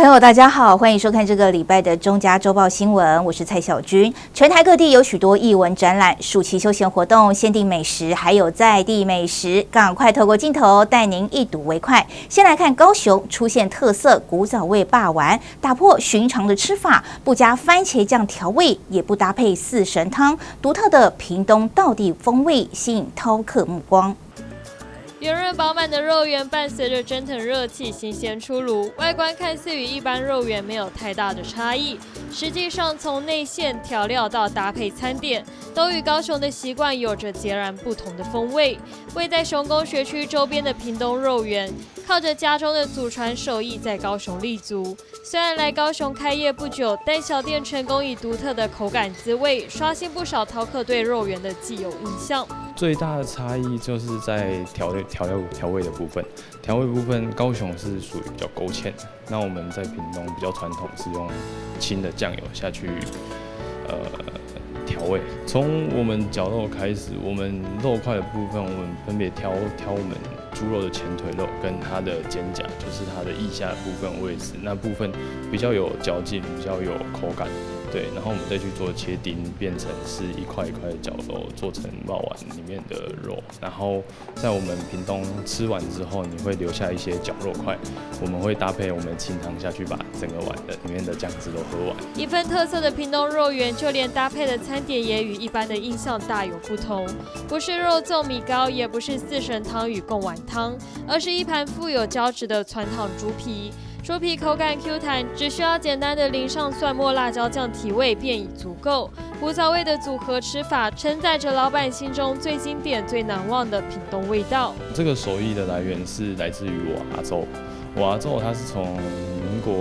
朋友，大家好，歡迎收看這個禮拜的中嘉週報新聞，我是蔡小君。全台各地有許多藝文展覽、暑期休閒活動、限定美食，還有在地美食，趕快透過鏡頭帶您一睹為快。先來看高雄出現特色古早味肉圓，打破尋常的吃法，不加番茄醬調味，也不搭配四神湯，獨特的屏東道地風味吸引饕客目光。圓潤飽滿的肉圓伴隨着蒸騰熱氣，新鮮出爐。外觀看似與一般肉圓沒有太大的差異，實際上從內餡調料到搭配餐點，都與高雄的習慣有着截然不同的風味。位在雄工學區周邊的屏東肉圓，靠着家中的祖傳手藝在高雄立足。雖然來高雄開業不久，但小店成功以獨特的口感滋味，刷新不少饕客對肉圓的既有印象。最大的差異就是在調料調味的部分，調味部分高雄是屬於比較勾芡，那我們在屏東比較傳統是用清的醬油下去，調味。從我們絞肉開始，我們肉塊的部分，我們分別挑我們豬肉的前腿肉跟它的肩胛，就是它的腋下的部分位置，那部分比較有嚼勁，比較有口感。對，然後我們再去做切丁，變成是一塊一塊的絞肉，做成肉圓裡面的肉。然後在我們屏東吃完之後，你會留下一些絞肉塊，我們會搭配我們清湯下去，把整個碗的裡面的醬汁都喝完。一份特色的屏東肉圓，就連搭配的餐點也與一般的印象大有不同，不是肉粽米糕，也不是四神湯與貢丸湯，而是一盤富有膠質的汆燙豬皮。豬皮口感 Q 彈，只需要簡單的淋上蒜末辣椒醬提味便已足夠。古早味的組合吃法，承載着老闆心中最經典、最難忘的屏東味道。這個手藝的來源是來自於我阿祖，我阿祖他是從民國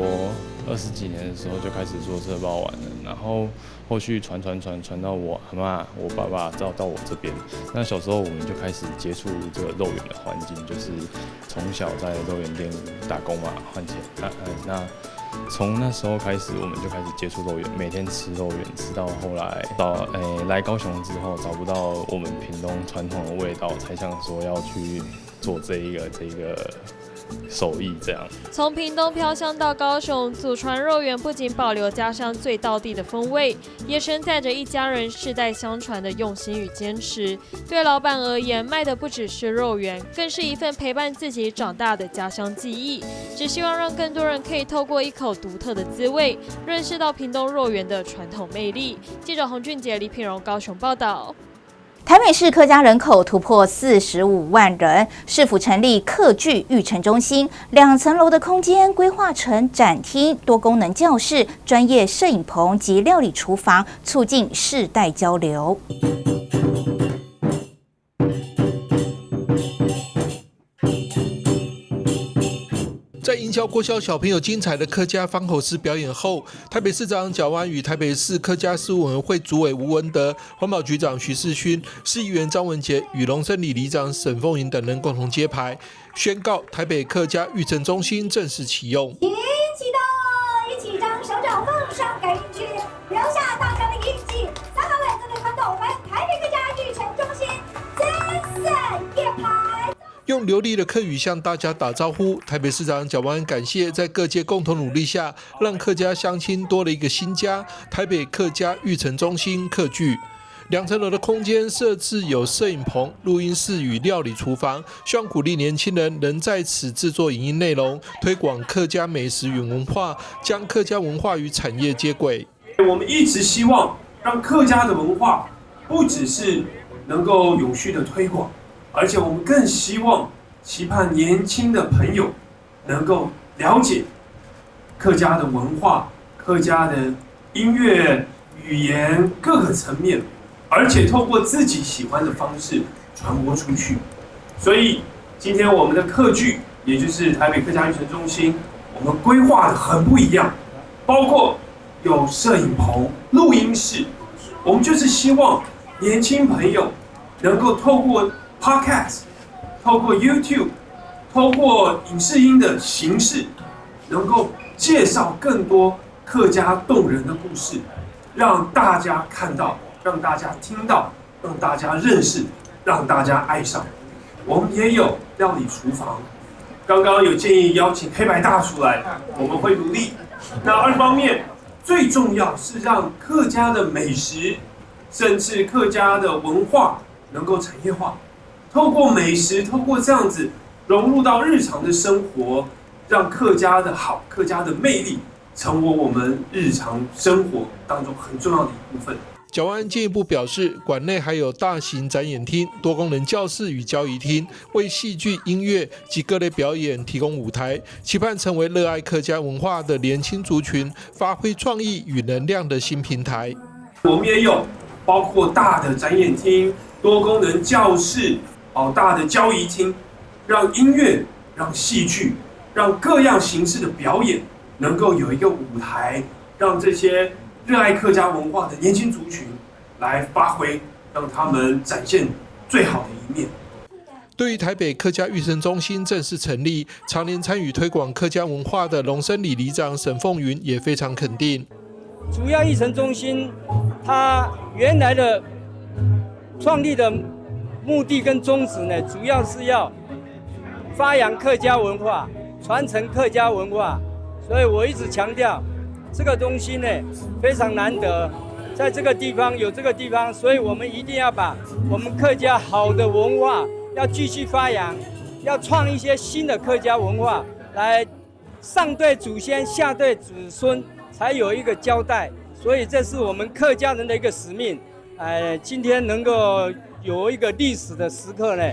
20幾年的時候就開始做這肉圓了，然後後續傳傳傳傳到我阿嬤、我爸爸，到我這邊。那小時候我們就開始接觸這個肉圓的環境，就是從小在肉圓店打工嘛，換錢。那從那時候開始，我們就開始接觸肉圓，每天吃肉圓，吃到後來到來高雄之後，找不到我們屏東傳統的味道，才想說要去做這一個手藝這樣。從屏東飄香到高雄，祖傳肉圓不僅保留家鄉最道地的風味，也承載着一家人世代相傳的用心與堅持。對老闆而言，賣的不只是肉圓，更是一份陪伴自己長大的家鄉記憶。只希望讓更多人可以透過一口獨特的滋味，認識到屏東肉圓的傳統魅力。記者洪俊傑、李品榮高雄報道。台北市客家人口突破45萬人，市府成立客聚育成中心，2層樓的空間規劃成展廳、多功能教室、專業攝影棚及料理廚房，促進世代交流。在營橋國小小朋友精彩的客家方口詩表演後，台北市長蔣萬安與台北市客家事務委員會主委吳文德、環保局長徐世勳、市議員張文傑與龍森里里長沈鳳瑩等人共同揭牌，宣告台北客家育成中心正式啟用。一起動，一起將手掌奉上感應區，留下大家的印記。三號位正在看到我們台北客家育成中心正式揭牌。用流利的客語向大家打招呼。台北市長蔣萬安感謝在各界共同努力下，讓客家鄉親多了一個新家——台北客家育成中心客聚。2層樓的空間設置有攝影棚、錄音室與料理廚房，希望鼓勵年輕人能在此製作影音內容，推廣客家美食與文化，將客家文化與產業接軌。我們一直希望讓客家的文化不只是能夠永續的推廣。而且我們更希望期盼年輕的朋友能夠了解客家的文化、客家的音樂、語言各個層面，而且透過自己喜歡的方式傳播出去。所以今天我們的客聚，也就是台北客家育成中心，我們規劃的很不一樣，包括有攝影棚、錄音室，我們就是希望年輕朋友能夠透過 Podcast，透過 YouTube，透過影視音的形式，能夠介紹更多客家動人的故事，讓大家看到，讓大家聽到，讓大家認識，讓大家愛上。我們也有料理廚房，刚刚有建议邀请黑白大厨来，我们会努力。那二方面，最重要是让客家的美食，甚至客家的文化能够产业化，透过美食，透过这样子融入到日常的生活，让客家的好、客家的魅力，成为我们日常生活当中很重要的一部分。蒋万安进一步表示，馆内还有大型展演厅、多功能教室与交谊厅，为戏剧、音乐及各类表演提供舞台，期盼成为热爱客家文化的年轻族群发挥创意与能量的新平台。我们也有包括大的展演厅、多功能教室、哦大的交谊厅，让音乐、让戏剧、让各样形式的表演能够有一个舞台，让这些热爱客家文化的年轻族群来发挥，让他们展现最好的一面。对于台北客家育成中心正式成立，常年参与推广客家文化的龙生里里长沈凤云也非常肯定。主要育成中心，它原来的创立的目的跟宗旨呢，主要是要发扬客家文化，传承客家文化，所以我一直强调，这个东西呢非常难得，在这个地方有这个地方，所以我们一定要把我们客家好的文化要继续发扬，要创一些新的客家文化来上对祖先，下对子孙，才有一个交代。所以这是我们客家人的一个使命。今天能够有一个历史的时刻呢，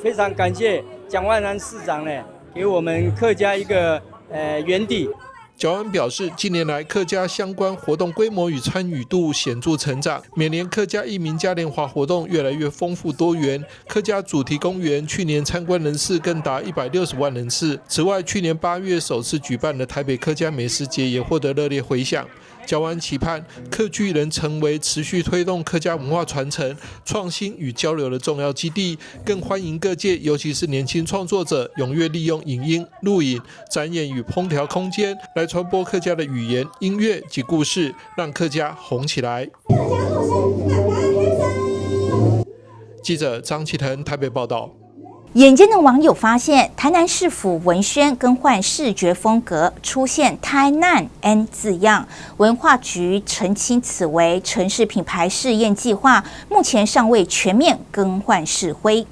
非常感谢蒋万安市长呢，给我们客家一个园地。蒋万安表示，近年来客家相关活动规模与参与度显著成长，每年客家义民嘉年华活动越来越丰富多元。客家主题公园去年参观人次更达160万人次。此外，去年8月首次举办的台北客家美食节也获得热烈回响。蒋万安期盼客聚能成为持续推动客家文化传承、创新与交流的重要基地，更欢迎各界，尤其是年轻创作者，踊跃利用影音、录影、展演与烹调空间来传播客家的语言、音乐及故事，让客家红起来。记者张启腾台北报道。眼尖的网友发现，台南市府文宣更换视觉风格，出现“台南 N” 字样。文化局澄清，此为城市品牌试验计划，目前尚未全面更换市徽。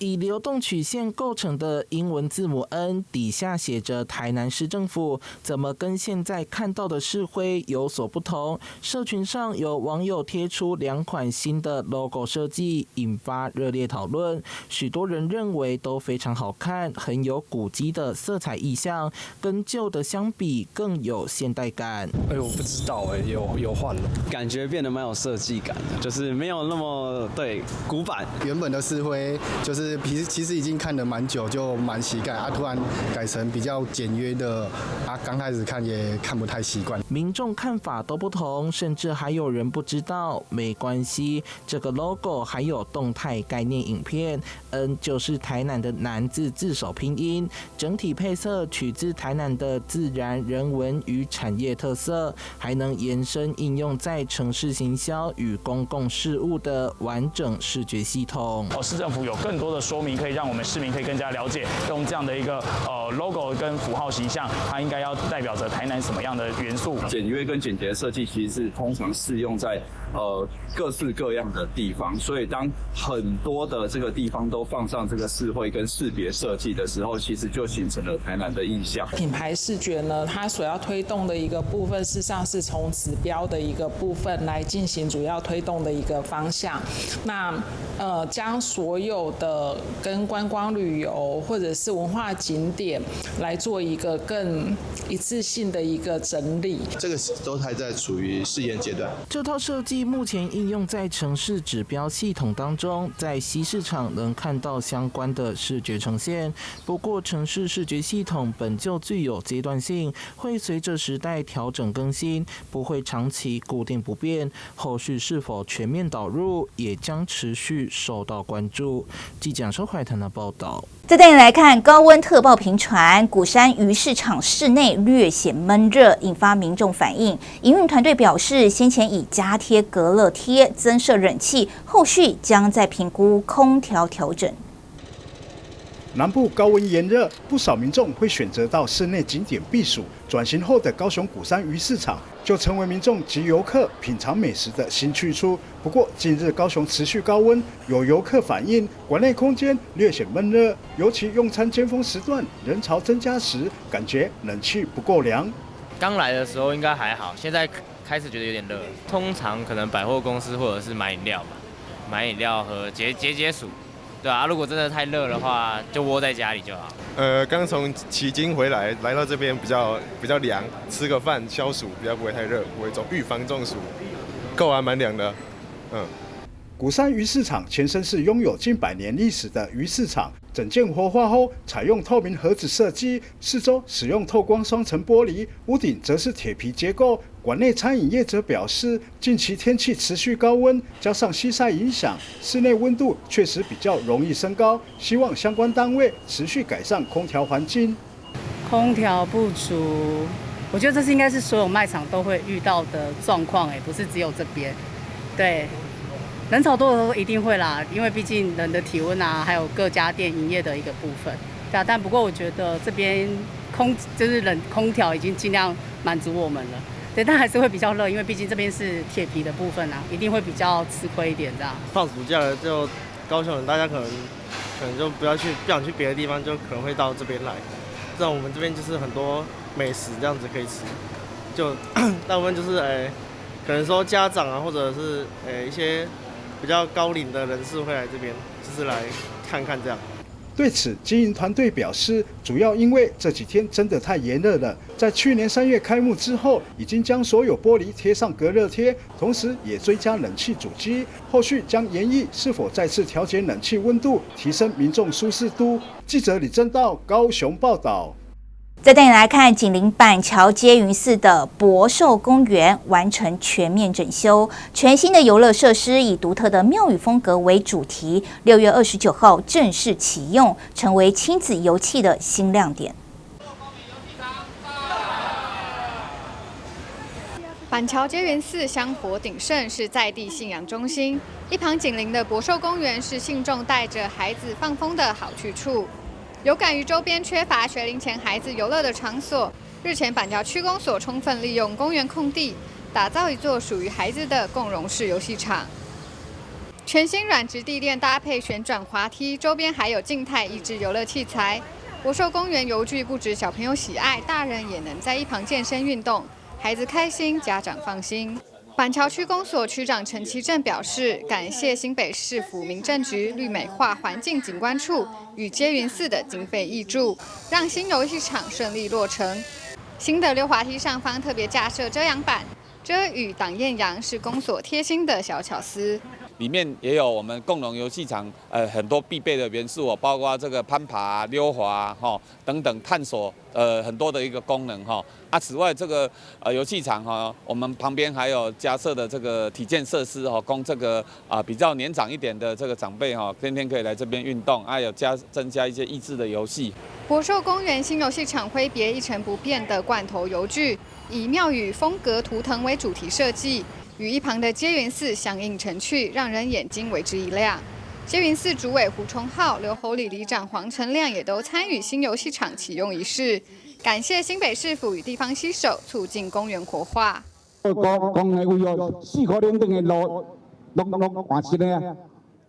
以流动曲线构成的英文字母 N 底下写着台南市政府，怎么跟现在看到的市徽有所不同？社群上有网友贴出两款新的 logo 设计，引发热烈讨论。许多人认为都非常好看，很有古迹的色彩意象，跟旧的相比更有现代感。哎，我不知道哎，有换了，感觉变得蛮有设计感的，就是没有那么对古板。原本的市徽就是。其实已经看了蛮久，就蛮习惯啊。突然改成比较简约的啊，刚开始看也看不太习惯。民众看法都不同，甚至还有人不知道。没关系，这个 logo 还有动态概念影片，N 就是台南的南字字首拼音，整体配色取自台南的自然、人文与产业特色，还能延伸应用在城市行销与公共事务的完整视觉系统。哦，市政府有更多的说明，可以让我们市民可以更加了解，用这样的一个logo 跟符号形象，它应该要代表着台南什么样的元素？简约跟简洁设计其实是通常适用在各式各样的地方，所以当很多的这个地方都放上这个市徽跟识别设计的时候，其实就形成了台南的印象。品牌视觉呢，它所要推动的一个部分，事实上是从指标的一个部分来进行主要推动的一个方向。那将所有的跟观光旅游或者是文化景点来做一个更一致性的一个整理。这个都还在处于试验阶段。这套设计目前应用在城市指标系统当中，在西市场能看到相关的视觉呈现。不过，城市视觉系统本就具有阶段性，会随着时代调整更新，不会长期固定不变。后续是否全面导入，也将持续受到关注。记者收怀谈的报道。再带你来看高温特报频传，鼓山鱼市场室内略显闷热，引发民众反映。营运团队表示，先前已加贴隔热贴，增设冷气，后续将再评估空调调整。南部高溫炎熱，不少民眾會選擇到室內景點避暑。轉型後的高雄鼓山魚市場就成為民眾及遊客品嘗美食的新去處。不過，近日高雄持續高溫，有遊客反映館內空間略顯悶熱，尤其用餐尖峰時段人潮增加時，感覺冷氣不夠涼。剛來的時候應該還好，現在開始覺得有點熱。通常可能百貨公司或者是買飲料吧，買飲料和解解解暑。對啊，如果真的太熱的話，就窩在家裡就好。剛從旗津回來，來到這邊比較涼，吃個飯消暑，比較不會太熱，不會中預防中暑。夠還蠻涼的，嗯。鼓山魚市場前身是擁有近百年歷史的魚市場，整建活化後，採用透明盒子設計，四周使用透光雙層玻璃，屋頂則是鐵皮結構。館內餐飲業者表示，近期天氣持續高溫，加上西曬影響，室內溫度確實比較容易升高，希望相關單位持續改善空調環境。空調不足，我覺得這是應該是所有賣場都會遇到的狀況，哎，不是只有這邊，對。人潮多的時候一定會啦，因為畢竟人的體溫啊，還有各家店營業的一個部分，對啊。但不過我覺得這邊空就是冷空調已經盡量滿足我們了，對，但還是會比較熱，因為畢竟這邊是鐵皮的部分啊，一定會比較吃虧一點這樣。放暑假了，就高雄人大家可能就不要去，不想去別的地方，就可能會到這邊來。這樣我們這邊就是很多美食這樣子可以吃，就大部分就是可能說家長啊，或者是一些比較高齡的人士會來這邊，就是來看看這樣。對此，經營團隊表示，主要因為這幾天真的太炎熱了。在去年3月開幕之後，已經將所有玻璃貼上隔熱貼，同時也追加冷氣主機。後續將研議是否再次調節冷氣溫度，提升民眾舒適度。記者李正道高雄報道。再帶你來看，緊鄰板橋接雲寺的柏壽公園完成全面整修，全新的遊樂設施以獨特的廟宇風格為主題，6月29號正式啟用，成為親子遊憩的新亮點。板橋接雲寺香火鼎盛，是在地信仰中心。一旁緊鄰的柏壽公園是信眾帶着孩子放風的好去處。有感於周邊缺乏學齡前孩子遊樂的場所，日前板橋區公所充分利用公園空地，打造一座屬於孩子的共融式遊戲場。全新軟質地墊搭配旋轉滑梯，周邊還有靜態益智遊樂器材。柏壽公園遊具不止小朋友喜愛，大人也能在一旁健身運動，孩子開心，家長放心。板橋區公所區長陳其正表示，感謝新北市府民政局綠美化環境景觀處與接雲寺的經費挹注，讓新遊戲場順利落成。新的溜滑梯上方特別架設遮陽板，遮雨擋豔陽是公所貼心的小巧思。裡面也有我們共融遊戲場，很多必備的元素哦，包括這個攀爬、溜滑哈等等探索，很多的一個功能哈。啊，此外這個遊戲場哈，我們旁邊還有加設的這個體健設施哦，供這個啊比較年長一點的這個長輩哈，天天可以來這邊運動，啊有增加一些益智的遊戲。柏壽公園新遊戲場揮別一成不變的罐頭遊具，以廟宇風格圖騰為主題設計。與一旁的接雲寺相映成趣，讓人眼睛為之一亮。接雲寺主委胡崇浩、劉侯里里長黃成亮也都參與新遊戲場啟用儀式，感謝新北市府與地方攜手，促進公園活化。公公的位哦，四箍兩等的路，攏換新的啊。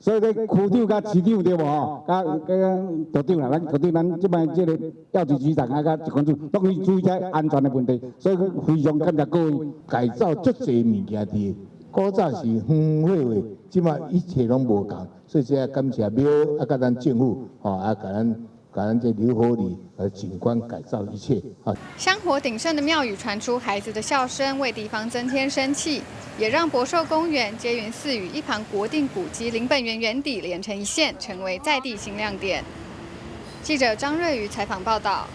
所以這區長佮市長對無吼，佮佮道長啦，咱道長咱這擺這個調局局長啊，佮一關主，攏去注意這安全的問題，所以非常感謝各位改造足濟物件佇，古早是荒廢話，這擺一切攏無仝，所以這感謝廟啊，佮咱政府吼啊，共咱這劉侯里景觀改造一切啊。香火鼎盛的廟宇傳出孩子的笑聲，為地方增添生氣，也讓柏壽公園、接雲寺與一旁國定古蹟林本源園邸連成一線，成為在地新亮點。記者張瑞瑜採訪報道。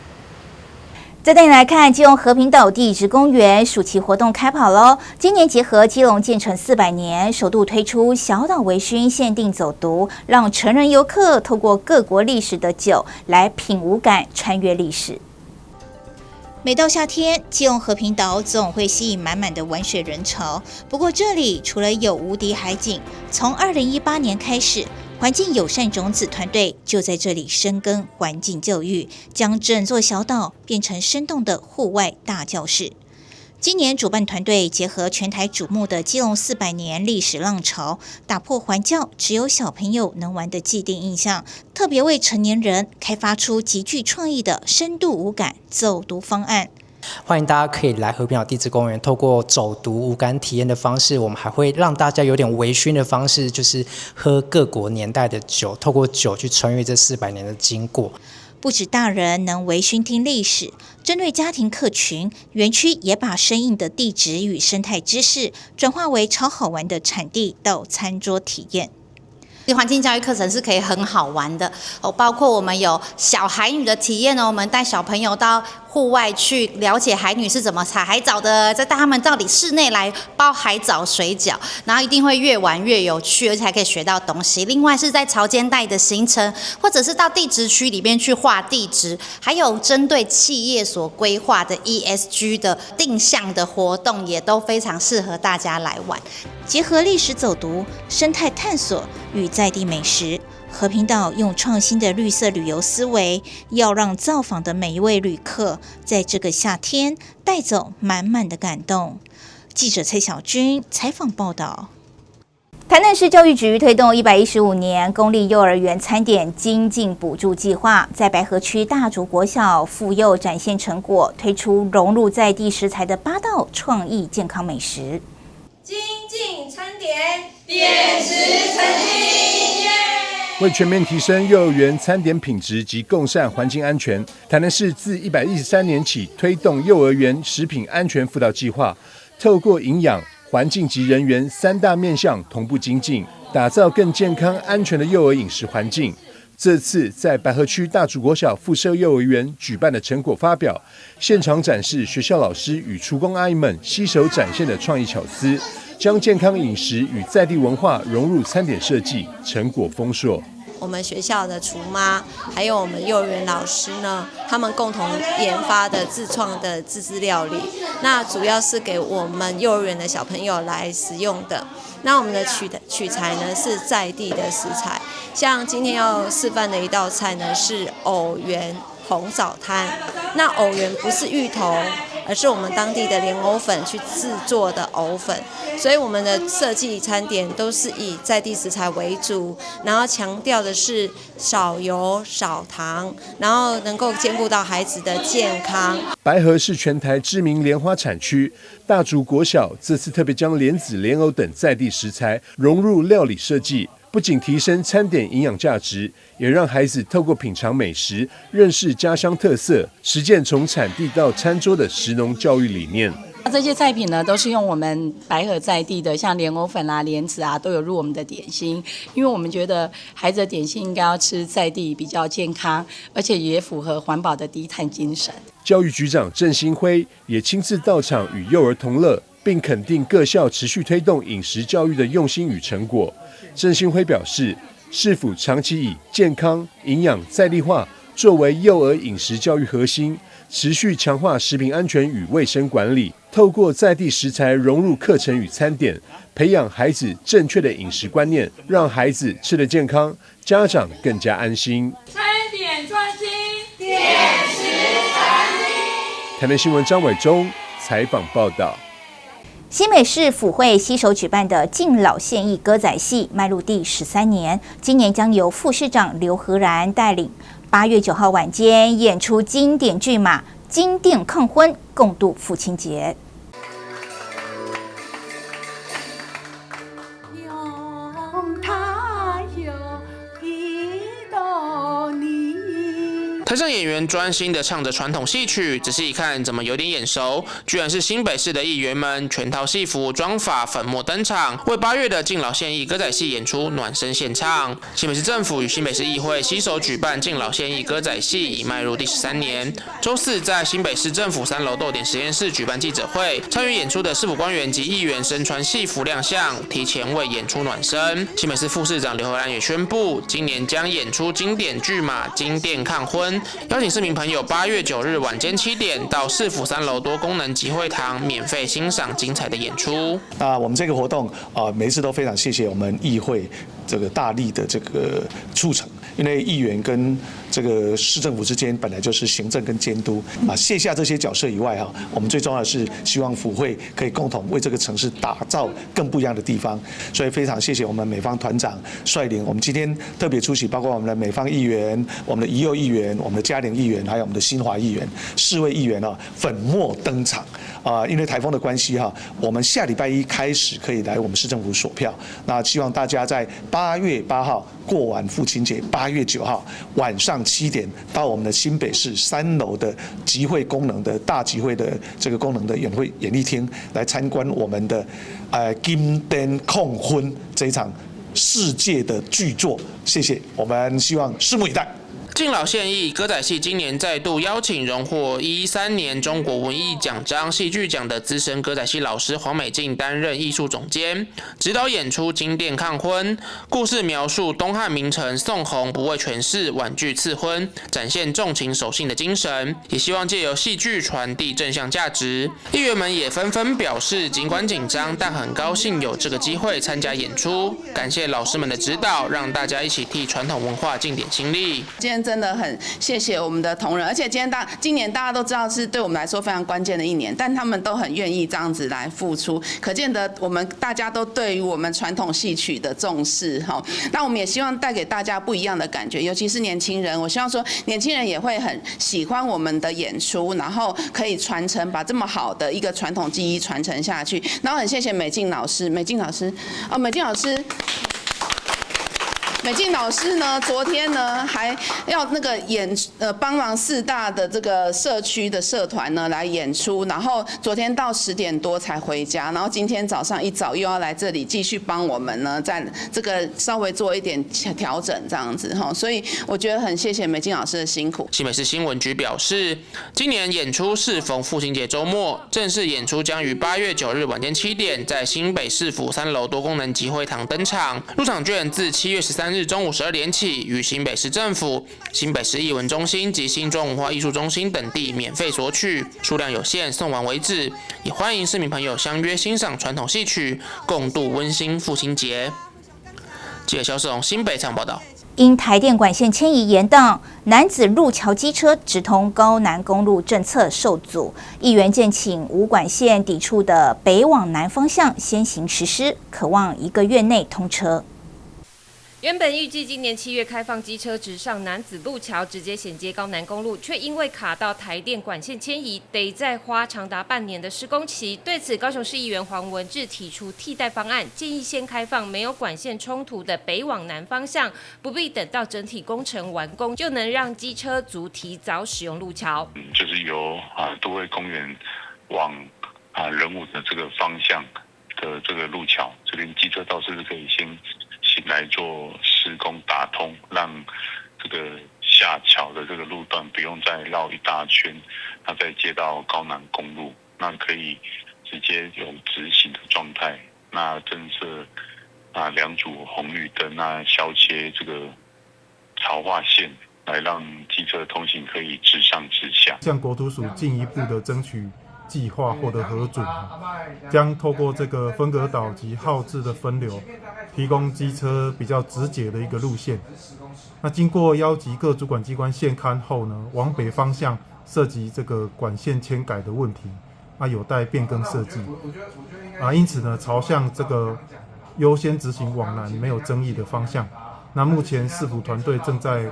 再帶你來看基隆和平島地質公園暑期活動開跑嘍！今年結合基隆建城400年，首度推出小島微醺限定走讀，讓成人遊客透過各國歷史的酒來品五感，穿越歷史。每到夏天，基隆和平島總會吸引滿滿的玩水人潮。不過這裡除了有無敵海景，從2018年開始，环境友善种子团队就在这里深耕环境教育，将整座小岛变成生动的户外大教室。今年主办团队结合全台瞩目的基隆400年历史浪潮，打破环教只有小朋友能玩的既定印象，特别为成年人开发出极具创意的深度五感走读方案。欢迎大家可以来和平岛地质公园，透过走读五感体验的方式，我们还会让大家有点微醺的方式，就是喝各国年代的酒，透过酒去穿越这400年的经过。不止大人能微醺听历史，针对家庭客群，园区也把生硬的地质与生态知识转化为超好玩的产地到餐桌体验。环境教育课程是可以很好玩的哦，包括我们有小海女的体验哦，我们带小朋友到户外去了解海女是怎么采海藻的，再带他们到里室内来包海藻水饺，然后一定会越玩越有趣，而且还可以学到东西。另外是在潮间带的行程，或者是到地质区里面去画地质，还有针对企业所规划的 ESG 的定向的活动，也都非常适合大家来玩。结合历史走读、生态探索与在地美食，和平岛用创新的绿色旅游思维，要让造访的每一位旅客在这个夏天带走满满的感动。记者蔡小军采访报道。台南市教育局推动115年公立幼儿园餐点精进补助计划，在白河区大竹国小附幼展现成果，推出融入在地食材的八道创意健康美食。精进餐点，点石成金耶！为全面提升幼儿园餐点品质及共善环境安全，台南市自113年起推动幼儿园食品安全辅导计划，透过营养、环境及人员三大面向同步精进，打造更健康安全的幼儿饮食环境。这次在白河区大竹国小附设幼儿园举办的成果发表，现场展示学校老师与厨工阿姨们携手展现的创意巧思，将健康饮食与在地文化融入餐点设计，成果丰硕。我们学校的厨妈，还有我们幼儿园老师呢，他们共同研发的自创的自制料理，那主要是给我们幼儿园的小朋友来食用的。那我们的取材呢是在地的食材，像今天要示范的一道菜呢是藕圆红枣摊。那藕圆不是芋头，而是我们当地的莲藕粉去制作的藕粉，所以我们的设计餐点都是以在地食材为主，然后强调的是少油少糖，然后能够兼顾到孩子的健康。白河是全台知名莲花产区，大竹国小这次特别将莲子、莲藕等在地食材融入料理设计。不仅提升餐点营养价值，也让孩子透过品尝美食，认识家乡特色，实践从产地到餐桌的食农教育理念。那这些菜品呢，都是用我们白河在地的，像莲藕粉啊、莲子啊，都有入我们的点心。因为我们觉得孩子的点心应该要吃在地，比较健康，而且也符合环保的低碳精神。教育局长郑新辉也亲自到场与幼儿同乐，并肯定各校持续推动饮食教育的用心与成果。郑新辉表示，市府长期以健康、营养、在地化作为幼儿饮食教育核心，持续强化食品安全与卫生管理，透过在地食材融入课程与餐点，培养孩子正确的饮食观念，让孩子吃得健康，家长更加安心。餐点创新，点石成金。台南新闻张伟忠采访报道。新北市府会携手举办的敬老献艺歌仔戏迈入第13年，今年将由副市长刘和然带领，8月9号晚间演出经典剧码《金锭抗婚》，共度父亲节。台上演员专心的唱着传统戏曲，仔细一看，怎么有点眼熟？居然是新北市的议员们全套戏服、妆发、粉墨登场，为8月的敬老献艺歌仔戏演出暖身献唱。新北市政府与新北市议会携手举办敬老献艺歌仔戏，已迈入第13年。周四在新北市政府3楼逗点实验室举办记者会，参与演出的市府官员及议员身穿戏服亮相，提前为演出暖身。新北市副市长刘和然也宣布，今年将演出经典剧码《金锭抗婚》。邀请市民朋友8月9日晚间7点到市府3楼多功能集会堂免费欣赏精彩的演出。那我们这个活动啊，每一次都非常谢谢我们议会這個大力的這個促成，因為議員跟這個市政府之間本來就是行政跟監督啊，卸下這些角色以外哈，我們最重要的是希望府會可以共同為這個城市打造更不一樣的地方，所以非常謝謝我們美方團長率領，我們今天特別出席，包括我們的美方議員、我們的宜佑議員、我們的嘉玲議員，還有我們的新華議員，四位議員啊，粉墨登場啊，因為颱風的關係哈，我們下禮拜一開始可以來我們市政府索票，那希望大家在8月8號過完父親節，8月9號晚上7點到我們的新北市3樓的集會功能的大集會的這個功能的演會演藝廳來參觀我們的金殿抗婚這一場世界的巨作。謝謝，我們希望拭目以待。敬老獻藝歌仔戲今年再度邀請榮獲13年中國文藝獎章戲劇獎的資深歌仔戲老師黃美靜擔任藝術總監，指導演出《金殿抗婚》。故事描述東漢名臣宋弘不畏權勢，婉拒賜婚，展現重情守信的精神，也希望借由戲劇傳遞正向價值。議員們也紛紛表示，儘管緊張，但很高興有這個機會參加演出，感謝老師們的指導，讓大家一起替傳統文化盡點心力。今天真的很謝謝我們的同仁，而且今年大家都知道是對我們來說非常關鍵的一年，但他們都很願意這樣子來付出，可見得我們大家都對於我們傳統戲曲的重視哈。那我們也希望帶給大家不一樣的感覺，尤其是年輕人，我希望說年輕人也會很喜歡我們的演出，然後可以傳承，把這麼好的一個傳統技藝傳承下去。然後很謝謝美靜老師，美靜老師，哦，美靜老師。美靜老師呢，昨天呢還要那個演，幫忙四大的這個社區的社團呢來演出，然後昨天到10點多才回家，然後今天早上一早又要來這裡繼續幫我們呢，在這個稍微做一點調整這樣子哈，所以我覺得很謝謝美靜老師的辛苦。新北市新聞局表示，今年演出適逢父親節週末，正式演出將於8月9日晚間7點在新北市府3樓多功能集會堂登場，入場券自7月13日中午12點起，於新北市政府、新北市藝文中心及新莊文化藝術中心等地免費索取，數量有限，送完為止。也歡迎市民朋友相約欣賞傳統戲曲，共度溫馨父親節。記者蕭世龍新北場報道。因台電管線遷移延宕，楠梓路橋機車直通高南公路政策受阻。議員建請無管線抵觸的北往南方向先行實施，可望一個月內通車。原本預計今年7月開放機車直上楠梓路橋，直接銜接高南公路，卻因為卡到台電管線遷移，得再花長達半年的施工期。對此，高雄市議員黃文智提出替代方案，建議先開放沒有管線衝突的北往南方向，不必等到整體工程完工，就能讓機車族提早使用路橋。就是由都會公園往仁武的這個方向的這個路橋，這邊機車道是不是可以先來做施工打通，讓這個下橋的這個路段不用再繞一大圈，那再接到高南公路，那可以直接有直行的狀態。那增設兩組紅綠燈，那消切這個槽化線，來讓機車通行可以直上直下。向國土署進一步的爭取計劃獲得核准，將透過這個分隔島及號誌的分流，提供機車比較直捷的一個路線。那經過邀集各主管機關現勘後呢，往北方向涉及這個管線遷改的問題，那有待變更設計。因此呢，朝向這個優先執行往南沒有爭議的方向。那目前市府團隊正在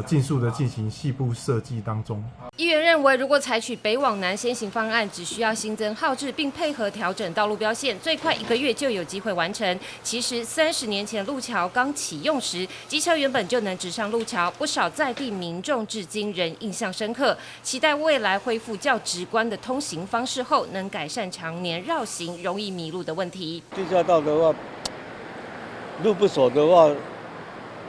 盡速的進行細部設計當中。議員認為，如果採取北往南先行方案，只需要新增號誌並配合調整道路標線，最快一個月就有機會完成。其實30年前路橋剛啟用時，機車原本就能直上路橋，不少在地民眾至今仍印象深刻。期待未來恢復較直觀的通行方式後，能改善常年繞行容易迷路的問題。地下道的話，路不熟的話，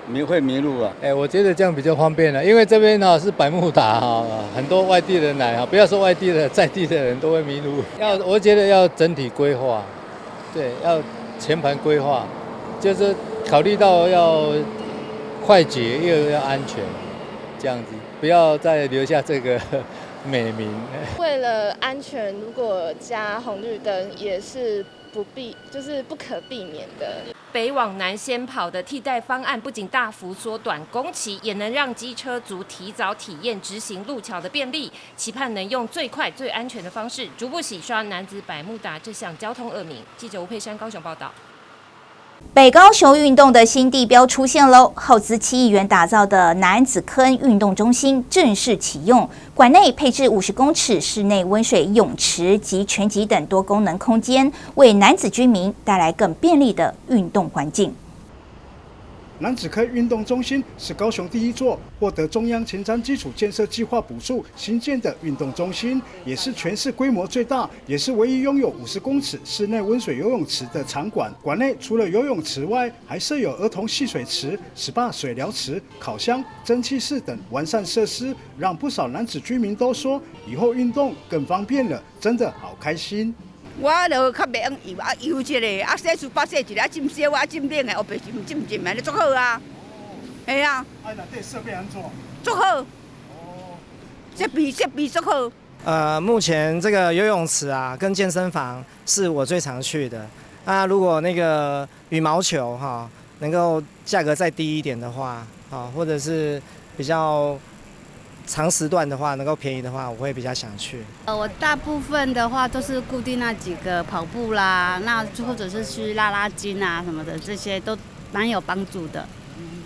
迷會迷路啊！哎，我覺得這樣比較方便了，因為這邊呢是百慕達哈，很多外地人來哈，不要說外地的，在地的人都會迷路。我覺得要整體規劃，對，要全盤規劃，就是考慮到要快捷又要安全，這樣子，不要再留下這個美名。為了安全，如果加紅綠燈也是不避，就是不可避免的。北往南先跑的替代方案，不仅大幅缩短工期，也能让机车族提早体验直行路桥的便利。期盼能用最快、最安全的方式，逐步洗刷楠梓百慕达这项交通恶名。记者吴佩珊高雄报道。北高雄运动的新地标出现喽！耗资7亿元打造的楠梓坑运动中心正式启用，馆内配置50公尺室内温水泳池及拳击等多功能空间，为楠梓居民带来更便利的运动环境。楠梓坑运动中心是高雄第一座获得中央前瞻基础建设计划补助兴建的运动中心，也是全市规模最大，也是唯一拥有50公尺室内温水游泳池的场馆。馆内除了游泳池外，还设有儿童戏水池、SPA 水疗池、烤箱、蒸汽室等完善设施，让不少楠梓居民都说以后运动更方便了，真的好开心。我就較袂用游啊，游一下，啊洗術包洗一下，啊浸燒啊浸冷的，後壁浸浸浸，按呢足好啊。係啊。啊，內底設備按怎？足好。設備設備足好。目前這個游泳池啊，跟健身房是我最常去的。啊，如果那個羽毛球哈，能夠價格再低一點的話，啊，或者是比較長時段的話，能夠便宜的話，我會比較想去。我大部分的話都是固定那幾個跑步啦，那或者是去拉拉筋啊什麼的，這些都蠻有幫助的。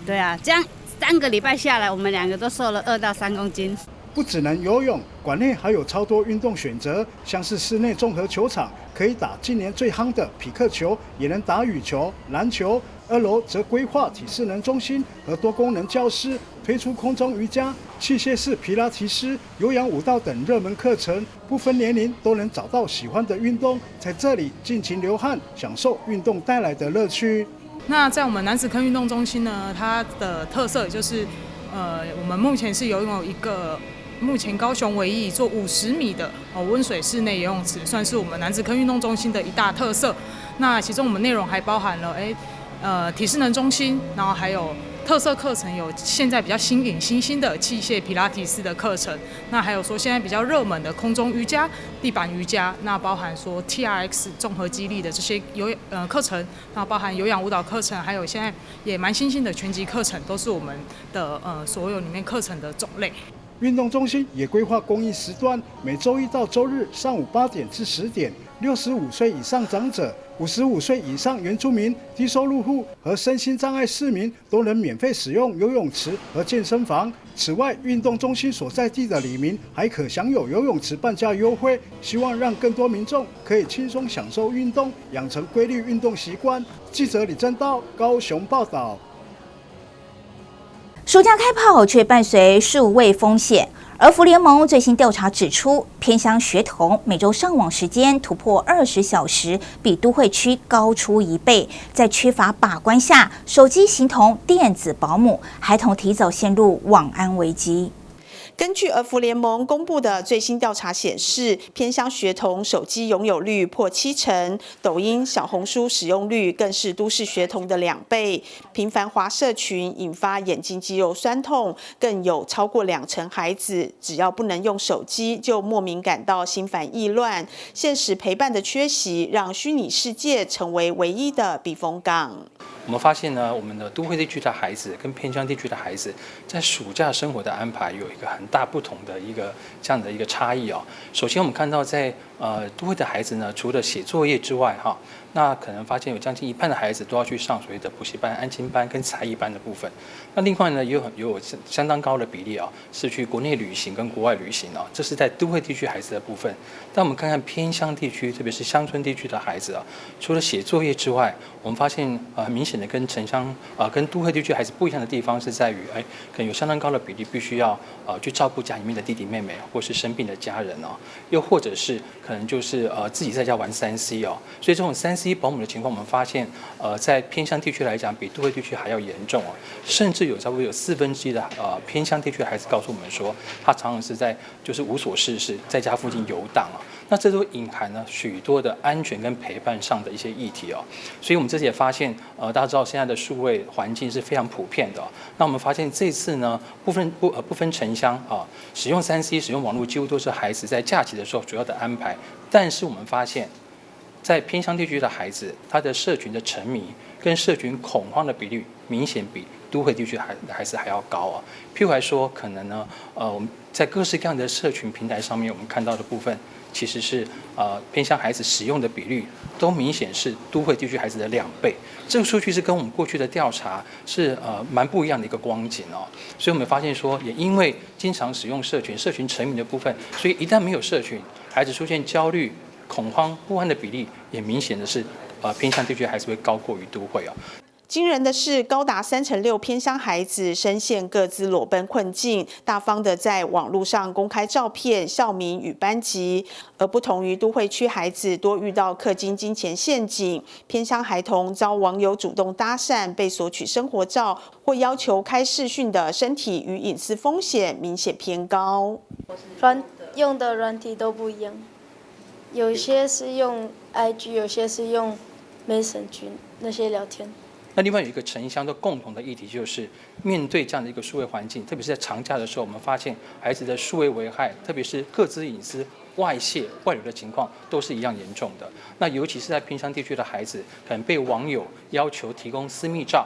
對啊，這樣3個禮拜下來，我們兩個都瘦了2到3公斤。不只能游泳，館內還有超多運動選擇，像是室內綜合球場，可以打近年最夯的匹克球，也能打羽球、籃球。二樓則規劃體適能中心和多功能教室，推出空中瑜伽、器械式皮拉提斯、有氧舞蹈等熱門課程，不分年齡都能找到喜歡的運動，在這裡盡情流汗，享受運動帶來的樂趣。那在我們楠梓坑運動中心呢，它的特色就是，我們目前是擁有一個目前高雄唯一一座50米的哦溫水室內游泳池，算是我們楠梓坑運動中心的一大特色。那其中我們內容還包含了體適能中心，然後還有特色課程，有現在比較新穎新興的器械皮拉提斯的課程。那還有說現在比較熱門的空中瑜伽、地板瑜伽，那包含說 TRX 綜合肌力的這些有課程，那包含有氧舞蹈課程，還有現在也蠻新興的拳擊課程，都是我們的所有裡面課程的種類。運動中心也規劃公益時段，每週一到週日上午8點至10點，65歲以上長者、55歲以上原住民、低收入戶和身心障礙市民都能免費使用游泳池和健身房。此外，運動中心所在地的里民還可享有游泳池半價優惠，希望讓更多民眾可以輕鬆享受運動，養成規律運動習慣。記者李正道高雄報道。暑假開跑卻伴隨數位風險，兒福聯盟最新調查指出，偏鄉學童每週上網時間突破20小時，比都會區高出一倍。在缺乏把關下，手機形同電子保姆，孩童提早陷入網安危機。根據兒福聯盟公布的最新調查顯示，偏鄉學童手機擁有率破70%，抖音、小紅書使用率更是都市學童的2倍。頻繁滑社群，引發眼睛肌肉痠痛，更有超過20%孩子只要不能用手機，就莫名感到心煩意亂。現實陪伴的缺席，讓虛擬世界成為唯一的避風港。我們發現呢，我們的都會地區的孩子跟偏鄉地區的孩子，在暑假生活的安排有一個很大不同的一個這樣的一個差異哦。首先，我們看到在都會的孩子呢，除了寫作業之外，哈，那可能發現有將近一半的孩子都要去上所謂的補習班、安親班跟才藝班的部分。那另外呢，也有相當高的比例啊，是去國內旅行跟國外旅行啊，這是在都會地區孩子的部分。但我們看看偏鄉地區，特別是鄉村地區的孩子啊，除了寫作業之外，我們發現很明顯的跟城鄉跟都會地區孩子不一樣的地方是在於，可能有相當高的比例必須要去照顧家裡面的弟弟妹妹或是生病的家人哦，又或者是可能就是自己在家玩3C 哦，所以這種3C 保姆的情況，我們發現在偏鄉地區來講，比都會地區還要嚴重哦，甚至有差不多有1/4的偏鄉地區的孩子告訴我們說，他常常是在就是無所事事，在家附近遊蕩啊。那這都隱含了許多的安全跟陪伴上的一些議題哦。所以我們這次也發現，大家知道現在的數位環境是非常普遍的。那我們發現這次呢，不分城鄉啊，使用3C、使用網絡幾乎都是孩子在假期的時候主要的安排。但是我們發現，在偏鄉地區的孩子，他的社群的沉迷跟社群恐慌的比率，明顯比都會地區孩子還要高啊。譬如來說，可能呢，我們在各式各樣的社群平台上面，我們看到的部分，其實是偏鄉孩子使用的比率都明顯是都會地區孩子的2倍。這個數據是跟我們過去的調查是蠻不一樣的一個光景哦。所以我們發現說，也因為經常使用社群、社群沉迷的部分，所以一旦沒有社群，孩子出現焦慮、恐慌、不安的比例，也明顯的是，偏鄉地區還是會高過於都會哦。驚人的是，高達36%偏鄉孩子深陷個資裸奔困境，大方的在網路上公開照片、校名與班級。而不同於都會區孩子多遇到氪金金錢陷阱，偏鄉孩童遭網友主動搭訕、被索取生活照或要求開視訊的身體與隱私風險明顯偏高。軟用的軟體都不一樣。有些是用 IG，有些是用 Messenger 那些聊天。那另外有一個城鄉都共同的議題，就是面對這樣的一個數位環境，特別是在長假的時候，我們發現孩子的數位危害，特別是個資隱私外洩、外流的情況，都是一樣嚴重的。那尤其是在偏鄉地區的孩子，可能被網友要求提供私密照、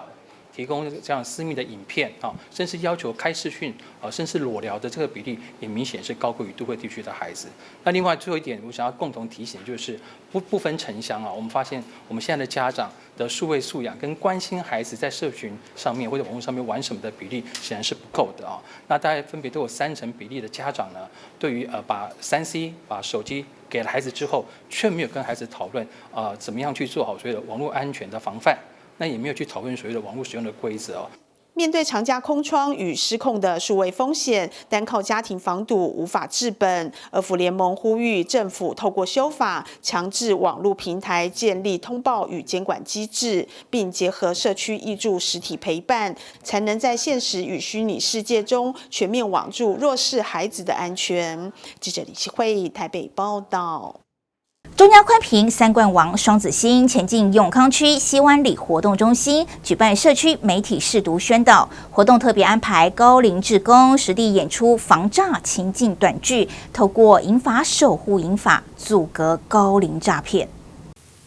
提供這樣私密的影片啊，甚至要求開視訊啊，甚至裸聊的這個比例，也明顯是高過於都會地區的孩子。那另外最後一點，我想要共同提醒，就是不分城鄉啊，我們發現我們現在的家長的數位素養跟關心孩子在社群上面或者網絡上面玩什麼的比例，顯然是不夠的啊。那大概分別都有3成比例的家長呢，對於把3C 把手機給了孩子之後，卻沒有跟孩子討論啊，怎麼樣去做好所謂的網絡安全的防範。那也沒有去討論所謂的網絡使用的規則哦。面對長假空窗與失控的數位風險，單靠家庭防堵無法治本。兒福聯盟呼籲政府透過修法，強制網路平台建立通報與監管機制，並結合社區挹注實體陪伴，才能在現實與虛擬世界中全面網住弱勢孩子的安全。記者李希慧台北報道。中嘉寬頻三冠王雙子星前進永康區西灣里活動中心舉辦社區媒體識讀宣導活動，特別安排高齡志工實地演出防詐情境短劇，透過銀髮守護銀髮，阻隔高齡詐騙。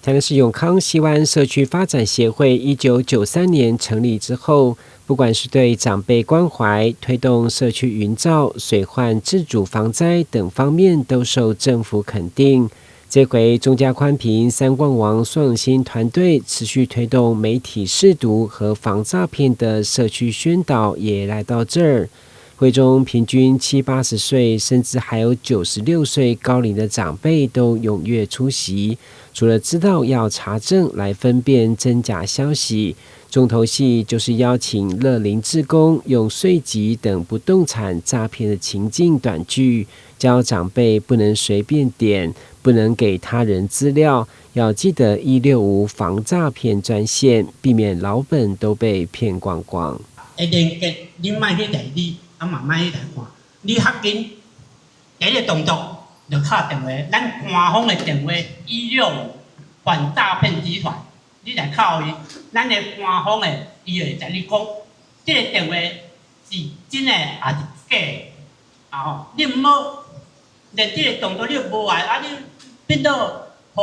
台南市永康西灣社區發展協會1993年成立之後，不管是對長輩關懷、推動社區營造、水患自主防災等方面，都受政府肯定。這回中嘉寬頻三冠王雙子星團隊持續推動媒體識讀和防詐騙的社區宣導，也來到這兒。會中平均七八十歲，甚至還有96歲高齡的長輩都踴躍出席。除了知道要查證來分辨真假消息，重頭戲就是邀請樂齡志工用稅籍等不動產詐騙的情境短劇，教長輩不能隨便點，不能給他人資料，要記得165防詐騙專線，避免老本都被騙光光。會連結，你莫去理你，啊嘛莫去來看，你較緊第一個動作就敲電話，咱官方的電話165反詐騙集團，你來敲伊，咱的官方的伊會共你講，這個電話是真的抑是假的？啊吼，你毋好連這個動作你都無愛，啊你變做予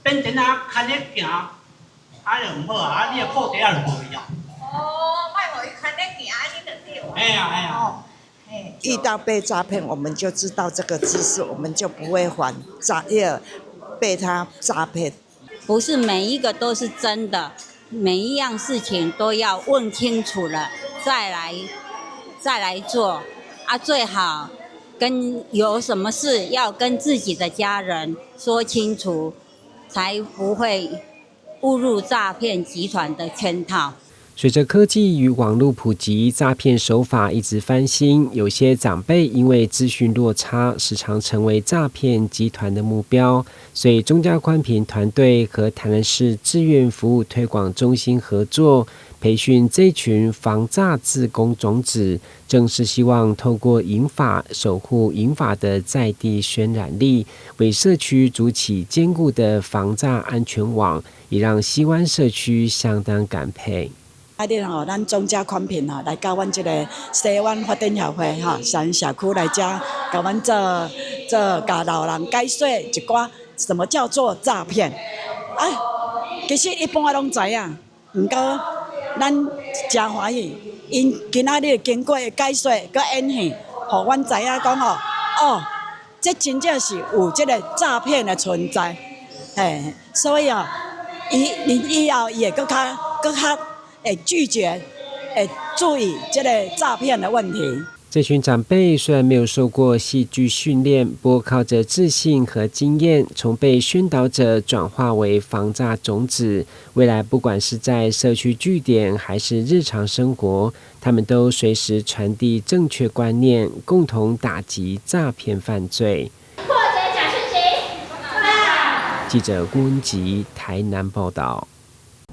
變成啊牽咧行，啊就毋好啊，啊你的褲底仔就無去啊。哦，莫予伊牽咧行，按呢就對。嘿啊嘿啊。遇到被詐騙，我們就知道這個知識，我們就不會還詐，被他詐騙。不是每一個都是真的，每一樣事情都要問清楚了再來做啊，最好跟有什麼事要跟自己的家人說清楚，才不會誤入詐騙集團的圈套。隨着科技與網路普及，詐騙手法一直翻新。有些長輩因為資訊落差，時常成為詐騙集團的目標。所以，中嘉寬頻團隊和台南市志願服務推廣中心合作，培訓這群防詐志工種子，正是希望透過銀髮守護銀髮的在地渲染力，為社區築起堅固的防詐安全網，也讓西灣社區相當感佩。今日吼，咱中嘉寬頻吼來到阮這个西灣發展協會吼，咱社區來遮，共阮做做共老人解說一寡。什麼叫做詐騙。啊，其實一般我攏知影，毋過咱誠歡喜，𪜶今仔日經過解說佮演戲，予阮知影講吼，哦，這真正是有這個詐騙的存在，嘿，所以哦，伊你以後伊會閣較閣較會拒絕，會注意這個詐騙的問題。這群長輩雖然沒有受過戲劇訓練，不過靠着自信和經驗，從被宣導者轉化為防詐種子。未來不管是在社區據點，還是日常生活，他們都隨時傳遞正確觀念，共同打擊詐騙犯罪。破解假訊息。記者郭文吉台南報道。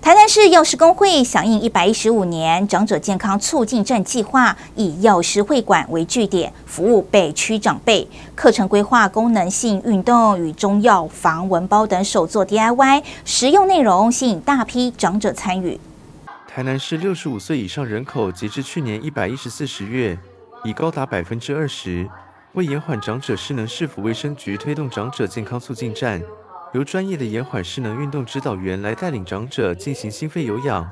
台南市藥師公會響應115年長者健康促進站計劃，以藥師會館為據點，服務北區長輩。課程規劃功能性運動與中藥防蚊包等手作 DIY，實用內容吸引大批長者參與。台南市65歲以上人口，截至去年114/10月，已高達20%。為延緩長者失能，市府衛生局推動長者健康促進站。由專業的延緩失能運動指導員來帶領長者進行心肺有氧、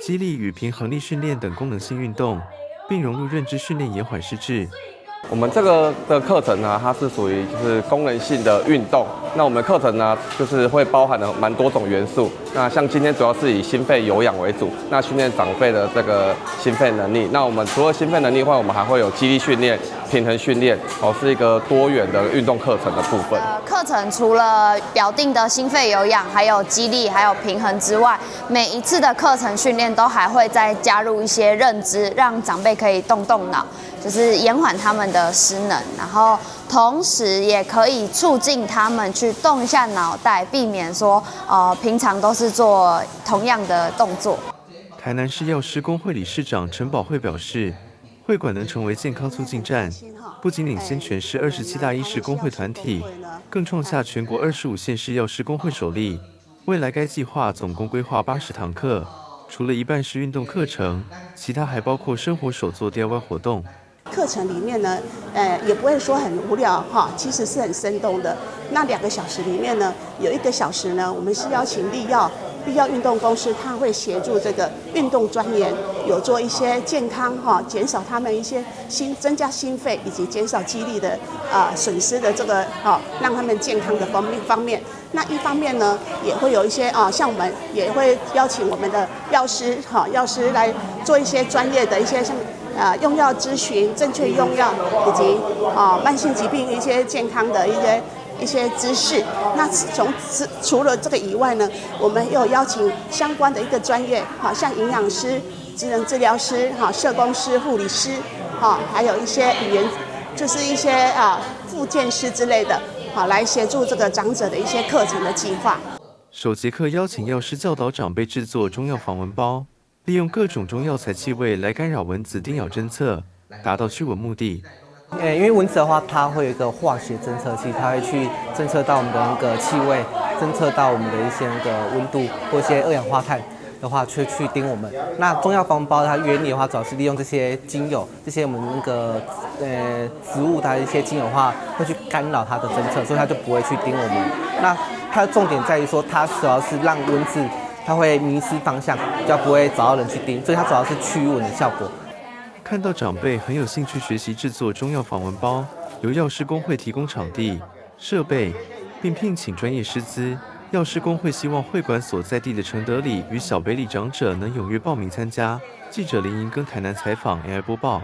肌力與平衡力訓練等功能性運動，並融入認知訓練延緩失智。我們這個的課程呢，它是屬於就是功能性的運動。那我們課程呢，就是會包含了蠻多種元素。那像今天主要是以心肺有氧為主，那訓練長輩的這個心肺能力。那我們除了心肺能力外，我們還會有肌力訓練、平衡訓練，哦，是一個多元的運動課程的部分。課程除了表定的心肺有氧、還有肌力、還有平衡之外，每一次的課程訓練都還會再加入一些認知，讓長輩可以動動腦，就是延緩他們的失能，然後同時也可以促進他們去動一下腦袋，避免說平常都是做同樣的動作。台南市藥師公會理事長陳寶慧表示，會館能成為健康促進站，不僅領先全市27大醫師公會團體，更創下全國25縣市藥師公會首例。未來該計劃總共規劃80堂課，除了一半是運動課程，其他還包括生活手作 DIY 活動。課程裡面呢，也不會說很無聊哈，其實是很生動的。那2個小時裡面呢，有1個小時呢，我們是邀請力耀力耀運動公司，他會協助這個運動專員，有做一些健康哈，減少他們一些心增加心肺以及減少肌力的啊損失的這個哈，讓他們健康的方面方面。那一方面呢，也會有一些啊，像我們也會邀請我們的藥師哈，藥師來做一些專業的一些像。啊，用藥諮詢、正確用藥以及啊慢性疾病一些健康的一些知識。那從除了這個以外呢，我們又邀請相關的一個專業，好像營養師、職能治療師、哈社工師、護理師，哈還有一些語言，就是一些啊復健師之類的，好來協助這個長者的一些課程的計劃。首節課邀請藥師教導長輩製作中藥防蚊包。利用各種中藥材氣味來干擾蚊子叮咬偵測，達到驅蚊目的。因為蚊子的話，它會有一個化學偵測器，它會去偵測到我們的那個氣味，偵測到我們的一些那個溫度或一些二氧化碳的話，去叮我們。那中藥防蚊包它原理的話，主要是利用這些精油，這些我們那個植物它的一些精油的話，會去干擾它的偵測，所以它就不會去叮我們。那它的重點在於說，它主要是讓蚊子它會迷失方向，比較不會找到人去叮，所以它主要是驅蚊的效果。看到長輩很有興趣學習製作中藥防蚊包，由藥師公會提供場地、設備，並聘請專業師資。藥師公會希望會館所在地的承德里與小北里長者能踴躍報名參加。記者林銀跟台南採訪 AI 播報。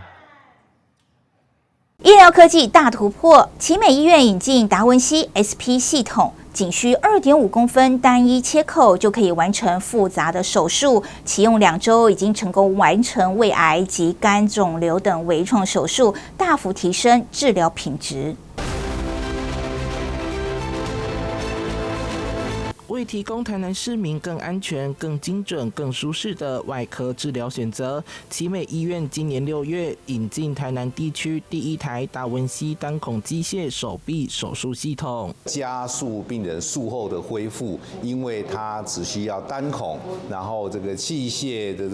醫療科技大突破，奇美醫院引進達文西 SP 系統，僅需2.5公分單一切口就可以完成複雜的手術。啟用2週已經成功完成胃癌及肝腫瘤等微創手術，大幅提升治療品質。為为提供台南市民更安全、更精准、更舒适的外科治疗选择，奇美医院今年6月引进台南地区第一台达文西单孔机械手臂手术系统，加速病人术后的恢复，因为它只需要单孔，然后这个器械的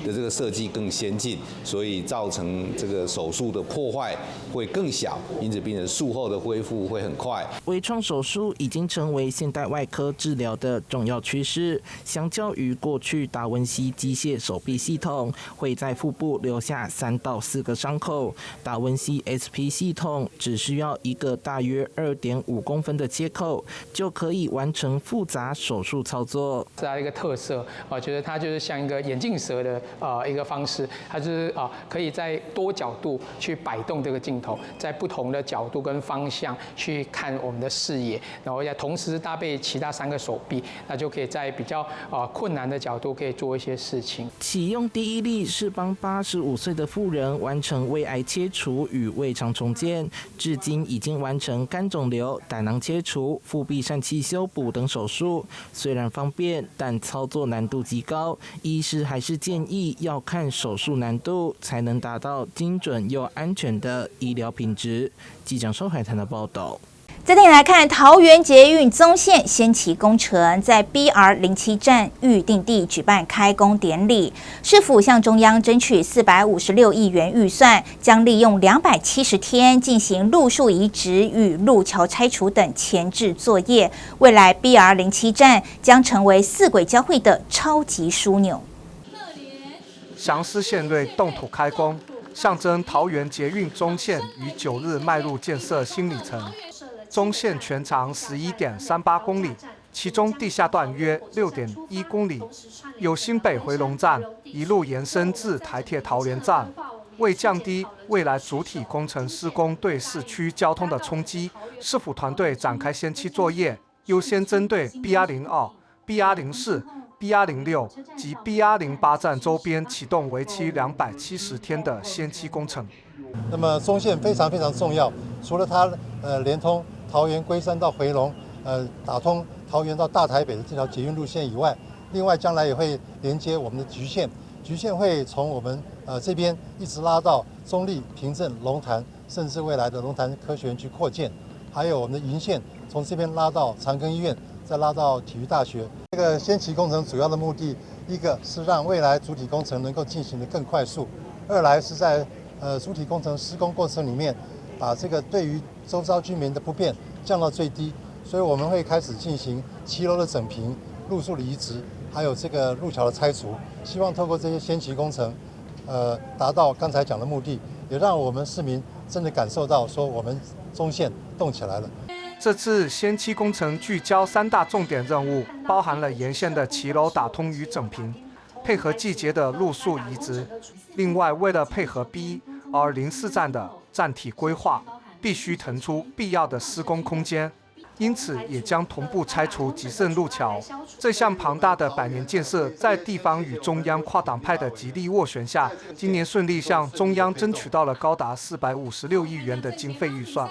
这个设计更先进，所以造成这个手术的破坏会更小，因此病人术后的恢复会很快。微创手术已经成为现代外科治疗的重要趋势。相较于过去达文西机械手臂系统会在腹部留下3到4个伤口，达文西 SP 系统只需要一个大约2.5公分的切口，就可以完成复杂手术操作。这它一个特色啊，觉得它就是像一个眼镜蛇的一个方式，它就是可以在多角度去摆动这个镜头，在不同的角度跟方向去看我们的视野，然后要同时搭配其他三个手臂，那就可以在比较困难的角度可以做一些事情。启用第一例是帮85岁的妇人完成胃癌切除与胃肠重建，至今已经完成肝肿瘤、胆囊切除、腹壁疝气修补等手术。虽然方便，但操作难度极高，医师还是建议要看手术难度，才能达到精准又安全的医疗品质。记者收海滩的报道。再带你来看桃园捷运棕线先期工程，在 BR07站预定地举办开工典礼，市府向中央争取456亿元预算，将利用270天进行路树移植与路桥拆除等前置作业。未来 BR07站将成为四轨交汇的超级枢纽。祥狮献瑞动土开工，象征桃园捷运棕线于9日迈入建设新里程。棕线全长11.38公里，其中地下段约6.1公里，由新北回龙站一路延伸至台铁桃园站。为降低未来主体工程施工对市区交通的冲击，市府团队展开先期作业，优先针对 BR02、BR04、BR06及 BR08站周边启动为期270天的先期工程。那么棕线非常非常重要，除了它连通桃园龟山到回龙，打通桃园到大台北的这条捷运路线以外，另外将来也会连接我们的橘线，橘线会从我们这边一直拉到中坜、平镇、龙潭，甚至未来的龙潭科学园区扩建，还有我们的银线从这边拉到长庚医院，再拉到体育大学。这个先期工程主要的目的，一个是让未来主体工程能够进行得更快速，二来是在主体工程施工过程里面，把这个对于周遭居民的不便降到最低，所以我们会开始进行骑楼的整平、路树的移植，还有这个路桥的拆除，希望透过这些先期工程，达到刚才讲的目的，也让我们市民真的感受到说我们棕线动起来了。这次先期工程聚焦三大重点任务，包含了沿线的骑楼打通与整平，配合季节的路树移植。另外，为了配合 BR04站的站体规划，必须腾出必要的施工空间，因此也将同步拆除吉盛路桥。这项庞大的百年建设，在地方与中央跨党派的极力斡旋下，今年顺利向中央争取到了高达456亿元的经费预算，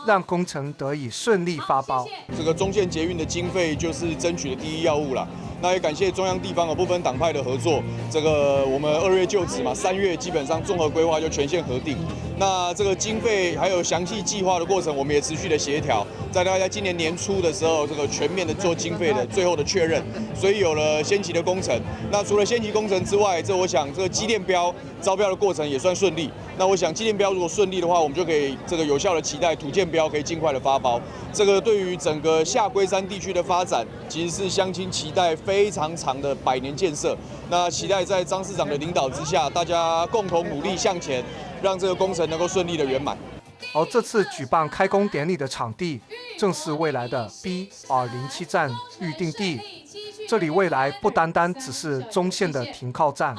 让工程得以顺利发包。这个棕线捷运的经费就是争取的第一要务了。那也感谢中央地方和不分党派的合作。这个我们2月就职嘛，3月基本上综合规划就全线核定。那这个经费还有详细计划的过程，我们也持续的协调，在大概在今年年初的时候，这个全面的做经费的最后的确认，所以有了先期的工程。那除了先期工程之外，这我想这个机电标招标的过程也算顺利。那我想机电标如果顺利的话，我们就可以这个有效的期待土建标可以尽快的发包。这个对于整个下龟山地区的发展，其实是乡亲期待非常长的百年建设。那期待在张市长的领导之下，大家共同努力向前，让这个工程能够顺利的圆满。而这次举办开工典礼的场地，正是未来的 BR07站预定地。这里未来不单单只是棕线的停靠站，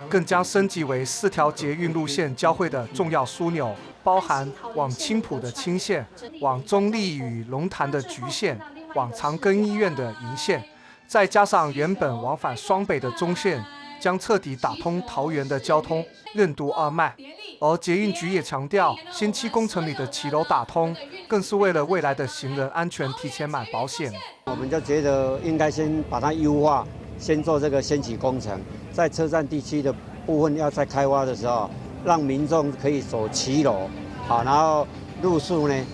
更将升级为四条捷运路线交汇的重要枢纽，包含往青埔的青线、往中坜与龙潭的橘线、往长庚医院的银线，再加上原本往返双北的棕线，将彻底打通桃园的交通，任督二脉。而捷运局也强调，先期工程里的骑楼打通，更是为了未来的行人安全提前买保险。我们就觉得应该先把它优化，先做这个先期工程，在车站地区的部分要在开发的时候，让民众可以走骑楼，好，然后路树呢，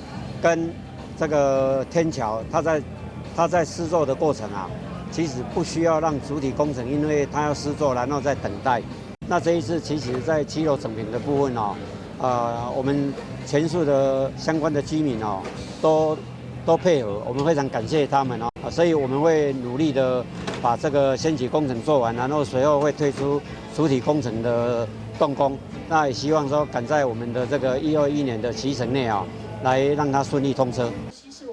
跟这个天桥，它在施作的过程啊，其实不需要让主体工程，因为它要施作，然后再等待。那这一次，其实在骑楼整平的部分哦，我们全数的相关的居民哦，都配合，我们非常感谢他们哦，所以我们会努力的把这个先期工程做完，然后随后会推出主体工程的动工。那也希望说赶在我们的这个121年的期程内啊，来让它顺利通车。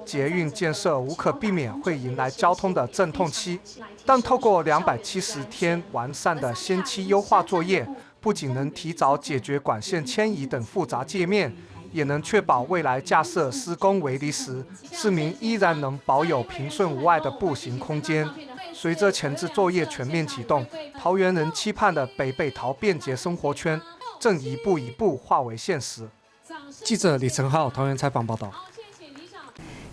捷运建设无可避免会迎来交通的阵痛期，但透过270天完善的先期优化作业，不仅能提早解决管线迁移等复杂界面，也能确保未来架设施工围篱时，市民依然能保有平顺无碍的步行空间。随着前置作业全面启动，桃园人期盼的北北桃便捷生活圈正一步一步化为现实。记者李成浩桃园采访报道。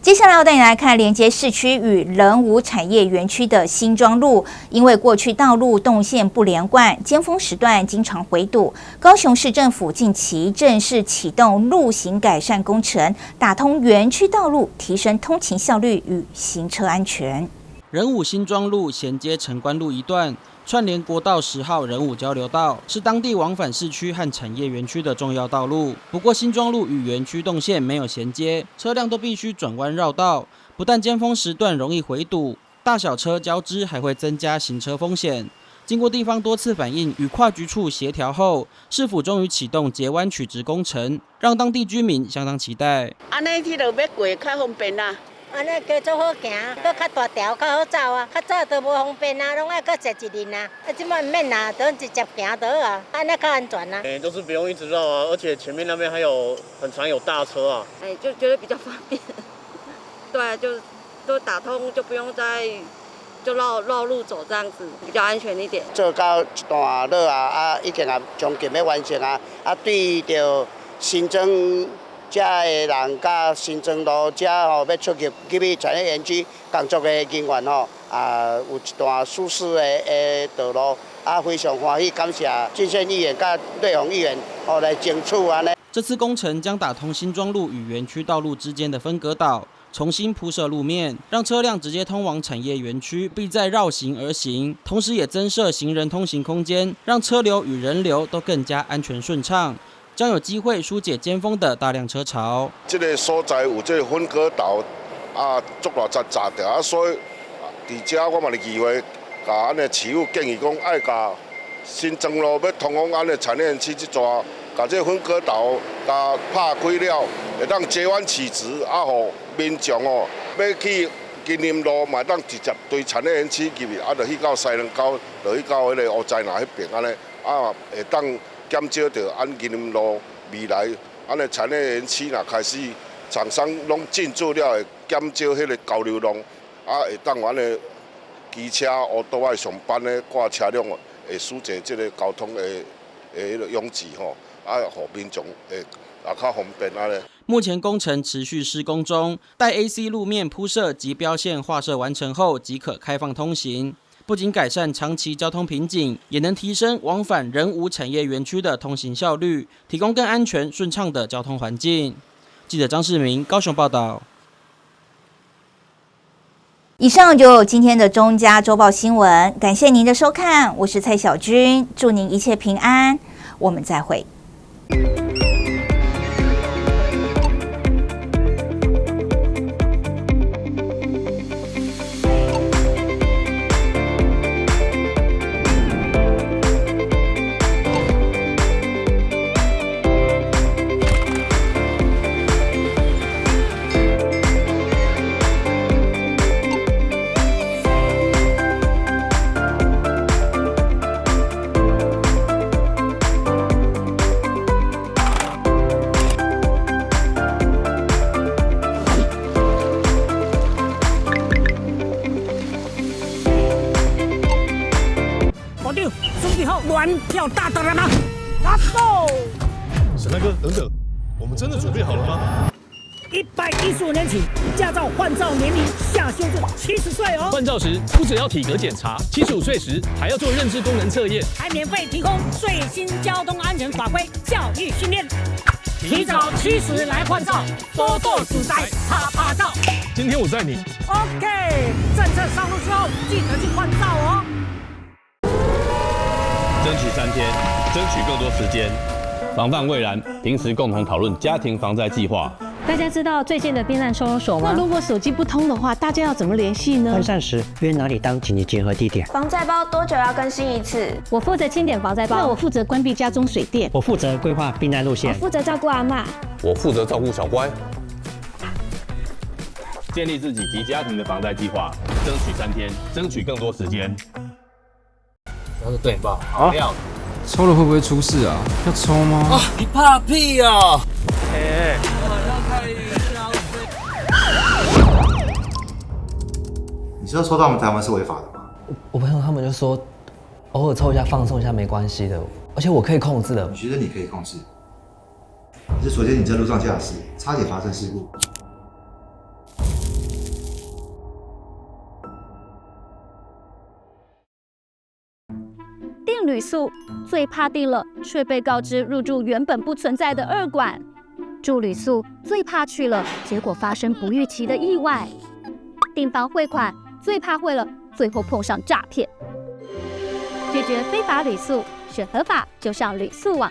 接下来我带你来看连接市区与仁武产业园区的新庄路，因为过去道路动线不连贯，尖峰时段经常回堵。高雄市政府近期正式启动路行改善工程，打通园区道路，提升通勤效率与行车安全。仁武新庄路衔接城关路一段，串联国道10号仁武交流道，是当地往返市区和产业园区的重要道路。不过，新庄路与园区动线没有衔接，车辆都必须转弯绕道，不但尖峰时段容易回堵，大小车交织还会增加行车风险。经过地方多次反映与跨局处协调后，市府终于启动截弯取直工程，让当地居民相当期待。按呢铁路欲过较方便啦。按呢街足好行，阁较大条，较好走啊。较早都无方便啊，拢爱阁踅一轮啊。啊，这摆毋免啦，就直接行就好啊，按呢较安全啊。欸，就是不用一直绕啊，而且前面那边还有很常有大车啊。欸，就觉得比较方便。对啊，就都打通，就不用再就绕绕路走这样子，比较安全一点。做到一段落啊，啊，已经也将近欲完成啊，啊，对著新庄遮的人佮新庄路遮吼，欲出入入去产业园区工作的人员吼，啊，有一段舒适的道路，啊，非常欢喜，感谢进宪议员佮瑞宏议员吼来争取按呢。这次工程将打通新庄路与园区道路之间的分隔岛，重新铺设路面，让车辆直接通往产业园区，不必再绕行而行。同时，也增设行人通行空间，让车流与人流都更加安全顺畅，将有机会疏解尖峰的大量车潮。这个所在有这个分隔岛啊，足偌济闸著啊，所以伫遮我嘛伫议会，共按呢市府建议讲，爱共新庄路欲通往按呢产业园区这段，共这个分隔岛共拍开了，会当截弯取直，啊，予民众哦，欲去金林路嘛会当直接对产业园区入去，啊，就去到西螺沟，就去到彼个乌灾那彼边按呢，啊，会当减少著按金林路未来按呢产业园区若开始厂商拢进驻了，会减少彼个交流量，啊，会当按呢机车、乌多仔上班的挂车辆，会疏解这个交通的彼个拥挤吼，啊，予民众会也较方便按呢。目前工程持续施工中，待 AC 路面铺设及标线划设完成后，即可开放通行。不仅改善长期交通瓶颈，也能提升往返仁武产业园区的通行效率，提供更安全顺畅的交通环境。记者张世明高雄报道。以上就今天的中嘉周报新闻，感谢您的收看，我是蔡小军，祝您一切平安，我们再会。部长，选举好，玩票大的了吗？Let's go！沈大哥，等等，我们真的准备好了吗？115年起，驾照换照年龄下修至70岁哦。换照时不只要体格检查，75岁时还要做认知功能测验，还免费提供最新交通安全法规教育训练。提早70来换照，多多自在趴趴造。今天我载你。 OK，政策上路之后，记得去换照哦。争取3天，争取更多时间，防范未然。平时共同讨论家庭防灾计划。大家知道最近的避难收容所吗？那如果手机不通的话，大家要怎么联系呢？分散时约哪里当紧急集合地点？防灾包多久要更新一次？我负责清点防灾包，那我负责关闭家中水电。我负责规划避难路线。我负责照顾阿嬷。我负责照顾小乖。建立自己及家庭的防灾计划，争取三天，争取更多时间。要是对爆，好料。抽了会不会出事啊？要抽吗？啊，你怕屁哦！哎。你知道抽大麻台湾是违法的吗？我朋友他们就说，偶尔抽一下放松一下没关系的，而且我可以控制的。你觉得你可以控制？可是昨天你在路上驾驶，差点发生事故。订旅宿最怕订了却被告知入住原本不存在的二馆，住旅宿最怕去了结果发生不预期的意外，订房汇款最怕汇了最后碰上诈骗。拒绝非法旅宿，选合法就上旅宿网。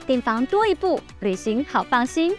订房多一步，旅行好放心。